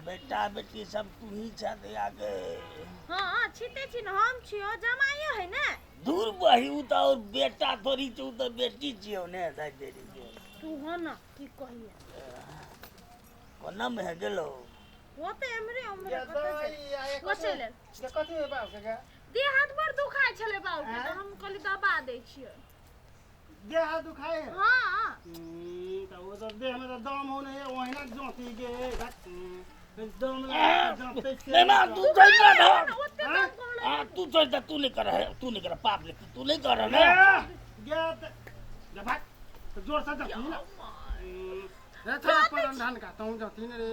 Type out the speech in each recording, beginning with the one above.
बेटा बेटी सब तू ही छह दैया के। हाँ, छीते छी ने हम छियो, जमाइयो है ने। दूर बही, उ तऽ और बेटा थोड़ी छै, उ तऽ बेटी छियौ ने। दाइ देरी के तू हो ना की कहिए। कोना में है गेलो? वो तऽ एमरे ओमरे कतऽ जाइ वो चलि आयल। कथी है बाप के? देह हाथ बड़ दुखाइ छलै बाबू के, तऽ हम कहली दबा दै छियै। देह हाथ दुखाए है? हाँ। तऽ ओ तऽ देह में तऽ दम हो नहीं है, ओहिना जोती गे दम लगा के जोतै से। नहीं मां, तू चल जा ना। ओते दम कहलै। हाँ, तू चल जा, तू नहीं कर है, तू नहीं कर पाप ले, तू नहीं कर ना। गे तऽ जा भाग, तऽ जोर से जोती ना। रे छोरा पड़न धान का तू जोती ने रे।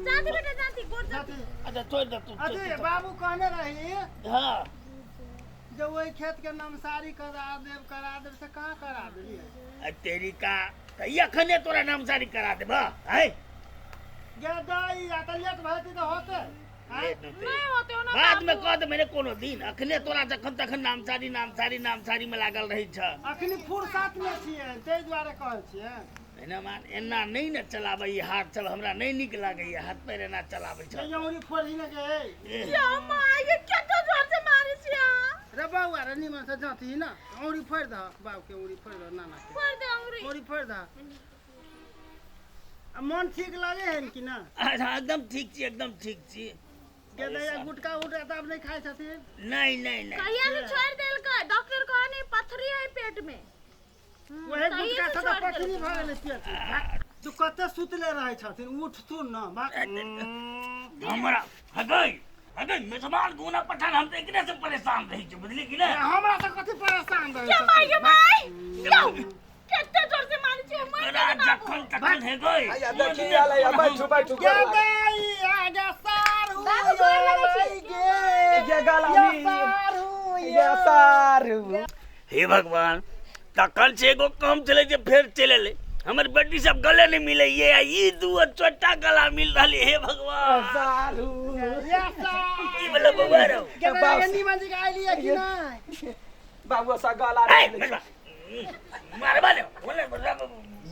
जाती बेटा जाती, गोर जाती। जाती। अच्छा छोड़ दे तू। अथी बाबू कहने रही हाँ जे ओहि खेत के नमसारी करा देब, करा देब, से कहाँ करा देलियै? आ तेरी का तऽ अखने तोरा नामसारी करा देब है। गे दाई, आ तऽ लेट भऽ जेतै तऽ होतै? आँय? लेट होतै। नहि होतै ओना। बाद में बाबू। कह दे मेरे कोनो दिन, अखने तोरा जखन तखन नामसारी नामसारी नामसारी में लागल रहै छ। अखनी फुर्सत में छियै ताहि दुआरे कहै छियै। एना मान एना नहि ने चलाबै ई हाथ सब, हमरा नहि नीक लागैया हाथ पैर एना चलाबै छ। ये औरी फोड़ही ने गे। या माँ, ये कते जोर से मारै छी अहाँ? रे बौआ रे, निमन से जाती ना, औरी फोड़ दह बाबू के, औरी फोड़ दह नाना के। फोड़ दे औरी। औरी फोड़ दह। आ मन ठीक लागे है कि ना? अच्छा, एकदम ठीक छी, एकदम ठीक छी। के दैया गुटका उटका तऽ आब नहि खाइ छथिन? नहीं नहीं नहीं। कहिया से छोड़ देलकै, डॉक्टर कहने पथरी है पेट में। वही तहिए गुटका से से तऽ छोड़ि पथरी देलकै। भऽ गेलै पेट में। तू कते सुतले रहै छथिन, उठथुन न भाग। हमरा हगै हगै मेजबान गुना पठान, हम तऽ एकरे से परेशान रहै छी, बुझली कि नहि? हमरा तऽ कथी परेशान रहै ये माय, ये छथिन? माय, यौ कते जोर से मारै छी, मरि तोरा जेतै बाबू। जखन तखन हेगै। आया देखी आयल है, बैठू बैठू। गे दाई, आगे सारू बाबू, गोर लगै छी। गे। ये गला या मी सारू। ये सारू। हे भगवान, तखन से एगो काम चले जे फेर चलि एलै। हमर बेटी सब गले नहीं मिले ये, आ ई दू छोटा गला मिल रहल। हे भगवान। सारू। या सारू। की भेलै बौआ रौ? गे दाई, गे निमन जी के आइलियै कि नहि? बाबू सा गला ए, मिलै। मेजबान, मारबा ले बोले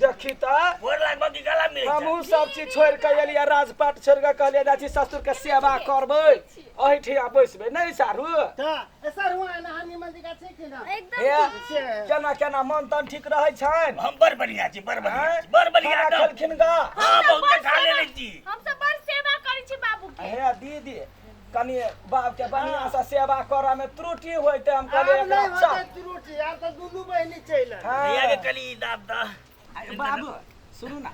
देखी तऽ गोर लागबा की गला मिलै छै? हमहूँ सब चीज छोड़ि कऽ एलियै, राजपाट छोड़ि कऽ कहलियै जाइ छी ससुर के सेवा करबै, एहिठिया बैसबै नहि सारू। तऽ ए सर, हुआँ एना निमन जी के छै कि ना? एकदम। हे से केना केना मन तन ठीक रहै छनि? हम बड़ बढ़िया छी, बड़ बढ़िया छी, बड़ बढ़िया खाना एकदम। खेलखिन गा? हाँ, सब बहुत बड़ खा लेने सेवा- छी। हम सब बड़ सेवा करै छी बाबू के। हे दीदी, कनि बाप के बढ़िया से सेवा करऽ में त्रुटि होइते, हम आब कहलियै नहि एकरा होतै चल। त्रुटि, आब तऽ दुनू बहिनी चलि आयल। भैया के हाँ कली दाब दा। अरे बाबू सुनू ना,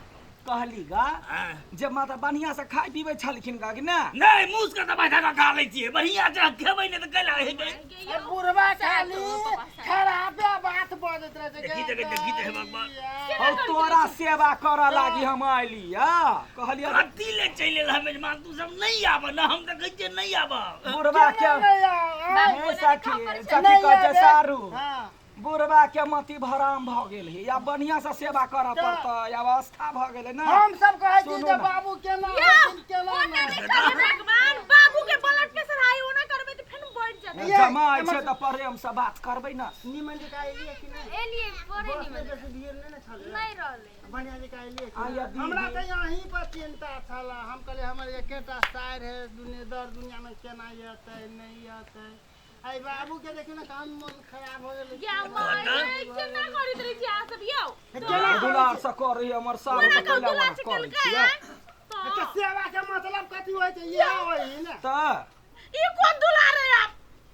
कहली गा हाँ। जे माता बढ़िया से खाइ पीबै छलखिन गा कि ना? नहीं, मूस के दबाई धका खा लै छियै, बढ़िया से खेबै नहि तऽ कैला हेतै? आ बुढ़वा खाली खराबे बात बजैत रहै छै। देखी देखी देखी हे भगवान। हौ तोरा सेवा करऽ लागी हम आइली आ कहलियै कथी ले चलि एल हमें मान, तू सब नहीं आब ना, हम तऽ कहै छियै नहीं आब। बुढ़वा के नहि हे सखी, सखी कहै छै सारू, हाँ बुढ़वा के मति भराम भऽ गेल है, या बढ़िया से सेवा करऽ पड़तै, अवस्था भऽ गेलै ना। हम सब कहै छी सुनू जे ना। बाबू केना यौ, होथिन, केना ओना नहि। नहि करबै भगवान, बाबू के ब्लड प्रेशर हाई, ओना करबै तऽ फेर बढ़ि जेतै। ये, जमाइ छै तऽ प्रेम से बात करबै ना। निमन जी का एलियै कि नहि? एलियै बड़े बस में निमन। बेसी भीड़ नहि ने छलै? नहि रहलै। बढ़िया जी का एलियै कि आ नहि? या दीदी। हमरा तऽ यहीं पर चिंता छल, हम कहलियै हमर एकेटा सार है दुनिया दर दुनिया में, केना एतै नहि एतै। आई बाबू के देखियौ ने, काम मन खराब हो गेलै। या माय, केना करैत रहै छी अहाँ सब यौ? केना दुलार से करै हमर सारू ओना तऽ कहू कैला दुलार ओना से करै केलकै छियै? तऽ तऽ सेवा के मतलब कथी होइ छै? इएह होइ ने। तऽ ई कोन दुलार है आप?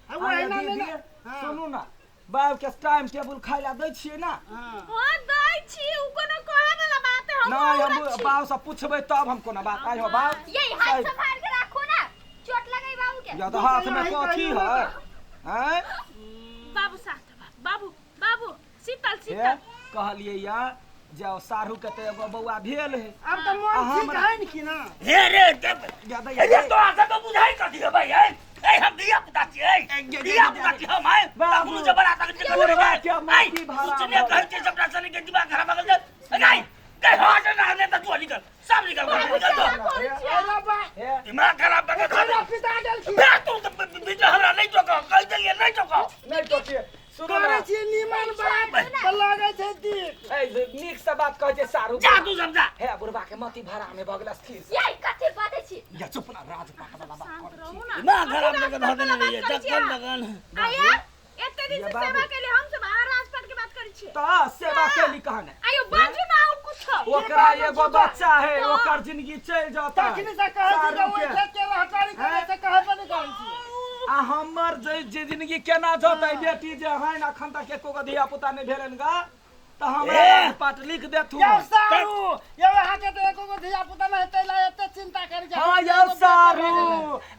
आ वही आया ना दीदी नहि ने। हाँ, सुनू ना, बाप के टाइम टेबुल खाइ ला दै छियै ना? हाँ। हाँ दै छी, उ कोनो कहै वाला बात है? हम नहि, हम औरत छी। बाप से पूछबै तब हम कोनो बात आइ हो बाप। ये हाथ संभाल के राखो ना, चोट लगई बाबू के। या तऽ हाथ में कथी है आँय? बाबू साथ, बाबू बाबू शीतल हे शीतल। कहलियै या जे साढ़ू के तऽ एगो बौआ भेल है। आब तऽ मन आ ठीक हमरा- है ने कि ना? हे रे ते या दैया, हे रे, तोरा सबके बुझाइ कथी है भाई? हे ए, हम धिया पुता छियै, धिया पुता छियै हम है। बाबू, तखनो जे बड़ा तक जे बुढ़वा के मति भरा कुछ ने भऽ कहै छै, सबटा सनी के दिमाग खराब भऽ गेल छै। नहीं गई, हाथ ना ने तऽ जो निकल, सब निकल, निकल जो। अरे बा, हे दिमाग खराब भऽ गेल। अरे पिता गेलखिन। बे, तू तऽ बीच हमरा नहि टोकऽ, कहि देलियै नहि टोकऽ। नहि टोकिए, सुनू करै ना। छियै निमन बात तऽ लगै छै दिक। ए, नीक से बात कहै छै सारू। जा तू सब जा। हे बुढ़वा के मति भरा में भऽ गेल स्थिर। ये कथी बाजै छी? या चुप ना, राजपाट वाला बात शांत करै रहू छी। ना। दिमाग खराब अपना कऽ के धऽ देने बात रहियै करै छी जखन अहाँ। तखन। आया एते दिन ये से बाबू। सेवा के लिए हम सब अहाँ राजपाट के बात करै छियै। तऽ सेवा केली कहने आयो बाजू ना आउ कुछो। ओकरा एगो बच्चा है, ओकर जिंदगी चलि जतै। तखनी से कहै छी जे सारू ओहि के। खेत के हटारी करे से कहै पर नहि करै छी। आ हमर जे जे जिंदगी केना जतै, बेटी जे है अखन तक एको गो धिया पुता नहि भेलनि गा, तऽ हमरा ए! राजपाट लिख देथु। यौ सारू, यौ अहाँके तऽ एको गो धिया पुता नहि हेतै ला एते चिन्ता करै छी। हाँ यौ सारू,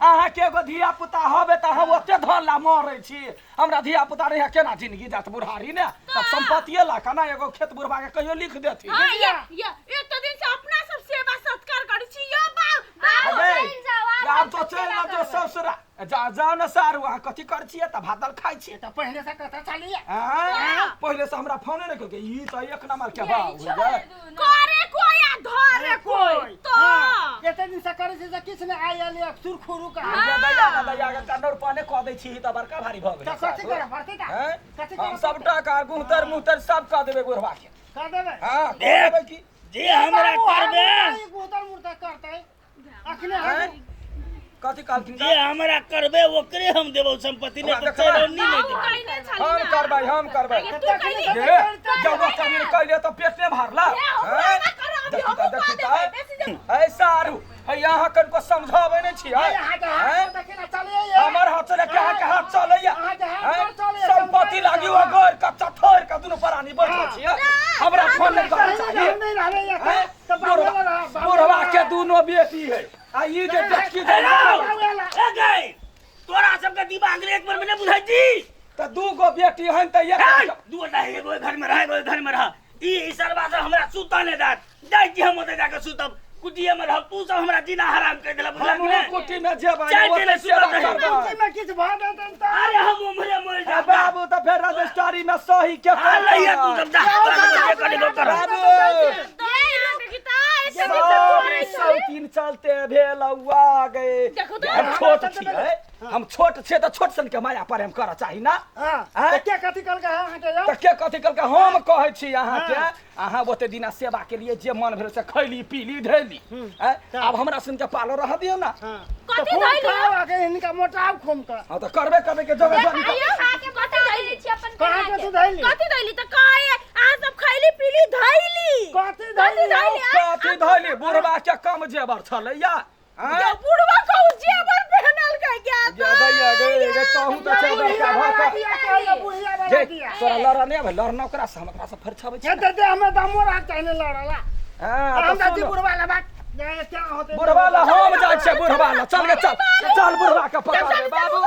अहाँके एगो धिया पुता हबे तऽ हम ओते धन ला मरै छी। हमरा धिया पुता रहे केना जिंदगी जात बुढ़ारी ने, तब संपत्तिये ला केना एगो खेत बुढ़बा के कहियो लिख देथि। हाँ ये एते दिन से अपना सब सेवा सत्कार करै छी यो बाबू बाबू। अरे, चलि जाउ, आब आब हम तो सब चलि सेवा ना जो करबै। ससुरा जा जाओ ना सारू, अहाँ कथी करै छियै तऽ भात दाल खाइ छियै। तऽ पहिले से कथा चलैया। आँय? पहिले से हमरा फोने नहि केलकै, ई तऽ एक नंबर के बाप ये हो गेल। छोड़ि दू ना। करे कोई आ धरे कोई तो हाँ, एते दिन से करै छी से किछु नहि आयल एक सुरखुरु का। ये दैया गे दैया गे, कन्नौर पाने कऽ दै छी तऽ बड़का भारी भऽ गेलै। तऽ कथी करऽ पड़तै तऽ? आँय? कथी हम करऽ सबटा का गुहतर मुहतर सब कऽ देबै बुढ़वा के। कर देबै? हाँ, कऽ देख। देबै की। जे हमरा बाबू, करबे, हम गुतर मुर्ता करतै अखने। आँय? कथी कहलखिन? जे हमरा करबे ओकरे हम देबौ संपत्ति, नहि तऽ देखबै। चरौनी नहि बाबू देबौ। कहने छली हम ना। करबै, हम करबै। आगे तू कहली। जे जब वो कहीं कहलियै तऽ पेट नहि भरला। ए, हमरा ना करो, अभी देखी हमहूँ तऽ, कऽ देखी देबै, तऽ। बेसी जब- ऐ सारू, है अहाँ कनको समझाबै नहि छियै? अहाँके आँय? हाथ देखी ना चलैया। हमर हाथ चले के अहाँके हाथ चलैया? अहाँके हाथ आँय? पर चलैया, संपत्ति लागी ओ गौर के चथोर के दुनू प्राणी बैठल छियै, हमरा फोन नहि करऽ चाही। हम नहि रहबै एतऽ, आँय? तऽ बाबू बुढ़वा वाला, बाबू बुढ़वा वाला। के दुनो बेटी है आ ई जे देखी जे ए गै, तोरा सबके दिमाग रे एक बार में नहि बुझै छी। तऽ दू गो बेटी हन तऽ एक ए, दू टा एगो ओहि घर में रह, एगो ओहि घर में रह। ई सरवा सब हमरा सुतऽ नहि देत। जाइ छी हम ओतऽ जाके सुतब, कुटिये में रहब। तू सब हमरा जीना हराम कर देला, बुझलक हमहूँ ने? कुटी में जेबै, चारि ओतै दिन सेवा सुतल रहबै। करबै। कुटी में किछु भऽ जेतनि तऽ? अरे हम उम्हरे मरि ए जाब। बाबू, तऽ फेर रजिस्ट्री में सही के आ लइया तू सब जा, तोरा सब जे करेगो कर। बाबू ये देखी तऽ, एते दिन से सब करै छली। सौतीन चलते भेल आ गए। देखू तऽ। हम छोट छियै, हम छोट छियै तऽ छोट सन के माया प्रेम करऽ चाही ना। हाँ, आँय? तऽ के कथी कहलकै अहाँके यौ? तऽ के कथी कहलकै? हम कहै छी अहाँके, अहाँ ओते दिना सेवा के लिए जे मन भेल से खैली पीली धैली। आँय? आब हमरा सुन के पालो रह दियौ ना। हाँ। कथी तऽ खूब धैली? खाउ आके हिनका मोटाउ खूब कऽ। हाँ तऽ करबे करबे के जगह जगह। आइयो खा के बता दै छी अपन कहाँ बना के के। तू धैली? कथी धैली तऽ कहे अहाँ सब खैली पीली धैली। कथी कथी धैली? धैली? आँय? कथी धैली? बुढ़वा के कम जेबर छलैया? आँय? यौ, बुढ़वा कहू जेवर पहनल के गया गे दैया गे गे, तहूँ तऽ छै बड़का भऽ कऽ। बुढ़िया कहैया, बुढ़िया वाला जे दिया। तोरा लड़ नहि आबै, लड़ना ओकरा से, हम ओकरा से फरिछाबै छी। हे तऽ देह में दमो रह चाहे लड़ला। हाँ, हम तऽ दादी सुन। बुढ़वा ला बात क्या होते? बुढ़वा ला हम जाइ छियै, बुढ़वा ला चल गे, चल चल, बुढ़वा के पकड़बै बाबू।